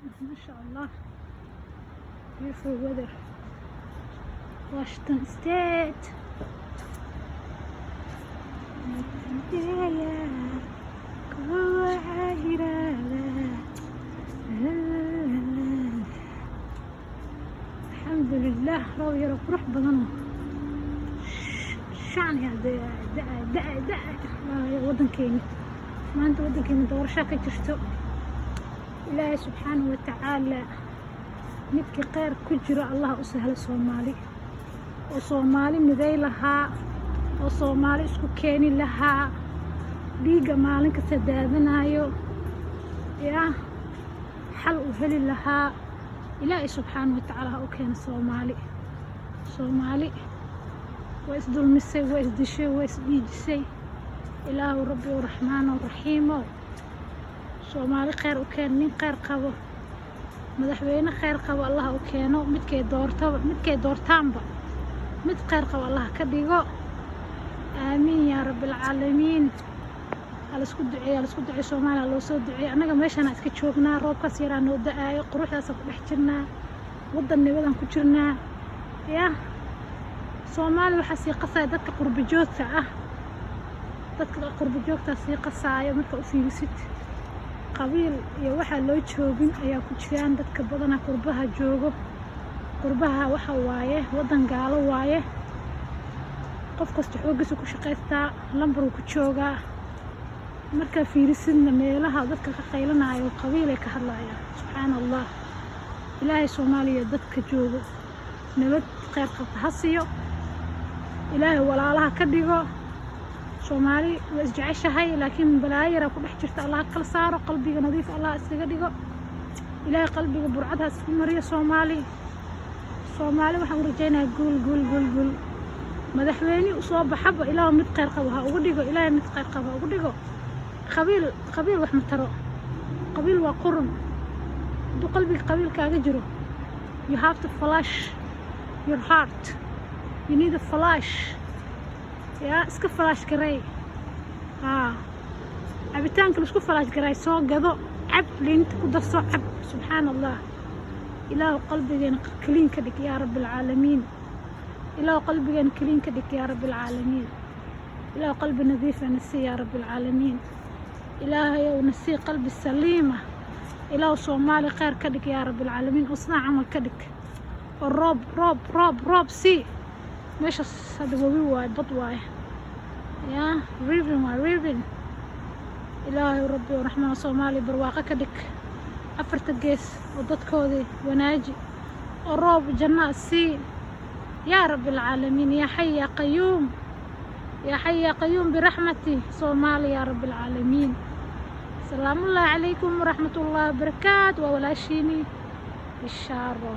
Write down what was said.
Masha Allah, beautiful weather, Washington State. Kuwa yiraahda. Alxamdulilah, roob yaro qurux badanoo shacni da da da. Wadankeena maanta, wadankeena doorasho ka jirto. Ilaahay subxaanahu watacaala midkii kheyr ku jiro Allah u sahlo Soomaali, oo Soomaali miday lahaa, oo Soomaali isku keeni lahaa. Dhiigga maalin kasta daadanayo yaa xal u heli lahaa? Ilaahay subxaanahu watacaala ha u keeno Soomaali. Soomaali waa isdulmisay, waa isdishay, waa isdhiijisay. Ilaahu Rabbi o Raxmaano Raxiimo, Soomaali kheyr u keen. Nin kheyr qabo, madaxweyne kheyr qabo Allah u keeno. Midkay doortaba, midkay doortaanba, mid kheyr qabo Allah ka dhigo. Aamiin yaa Rabbilcaalamiin. Halaisku duceeya, halaisku duceeyo. Soomaaliya loo soo duceeyo. Annaga meeshaan iska joognaa, roobkaas yaraa noo da-aayo, quruxdaasaan ku dhex jirnaa, waddan nabadaan ku jirnaa. Ya Soomaaliya waxaa sii qasaya dadka qurba joogta ah. Dadka qurba joogtaa sii qasaayo. Marka u fiirisid, qabiil iyo waxaa loo joogin ayaa ku jiraan dadka badanaa qurbaha joogo. Qurbaha waxa waaye waddan gaalo waaye. Qof kasta xooggiisa ku shaqaystaa, lambaruu ku joogaa. Markaa fiirisidna, meelaha dadka ka qaylanaayo qabiilay ka hadlayaan. Subxaana Allah. Ilaahay Soomaaliya dadka joogo nabad kheyr qabta ha siiyo. Ilaahay walaalaha ka dhigo. Soomaali waa isjeceshahay, laakiin balaayo yaraa ku dhex jirta. Allah kala saaro. Qalbiga nadiif Allah iskaga dhigo. Ilaahay qalbiga burcad ha isku mariyo Soomaali. Soomaali waxaan u rajaynayaa guul, guul, guul, guul. Madaxweyne usoo baxaba, Ilaah mid kheyr qabo ha ugu dhigo. Ilaahay mid kheyr qabo ha ugu dhigo. Qabiil, qabiil wax ma taro. Qabiil waa qurun. Hadduu qalbiga qabiil kaaga jiro, you have to flush your heart. You need a flush. Yaa iska flush garay? Haa, cabitaanka laisku flush garay soo gado, cab, liinta ku darso, cab. Subxaan Allah. Ilaahu qalbigeena clean ka dhig, yaa Rabbi alcaalamiin. Ilaahu qalbigeena clean ka dhig, yaa Rabbi alcaalamiin. Ilaahu qalbi nadiifa nasii, yaa Rabbi alcaalamiin. Ilaahayow, nasii qalbi saliima. Ilaahu Soomaali kheyr ka dhig, yaa Rabbi alcaalamiin, oo sidaa camal ka dhig, oo roob, roob, roob, roob sii. Meeshaas hadda webi waaye, bad waaye, yaa river waaye, river. Ilaahay Rabbi oo Raxmaan, Soomaaliya barwaaqo ka dhig afarta gees, oo dadkoodii wanaaji, oo roob janna sii, yaa Rabbi alcaalamiin. Yaa Xay yaa Qayuum, yaa Xay yaa Qayuum, biraxmati Soomaaliya, yaa Rabbi alcaalamiin. Asalaamullaahi calaykum waraxmatullaahi wabarakaatu. Waa walaashiini Bishaaro.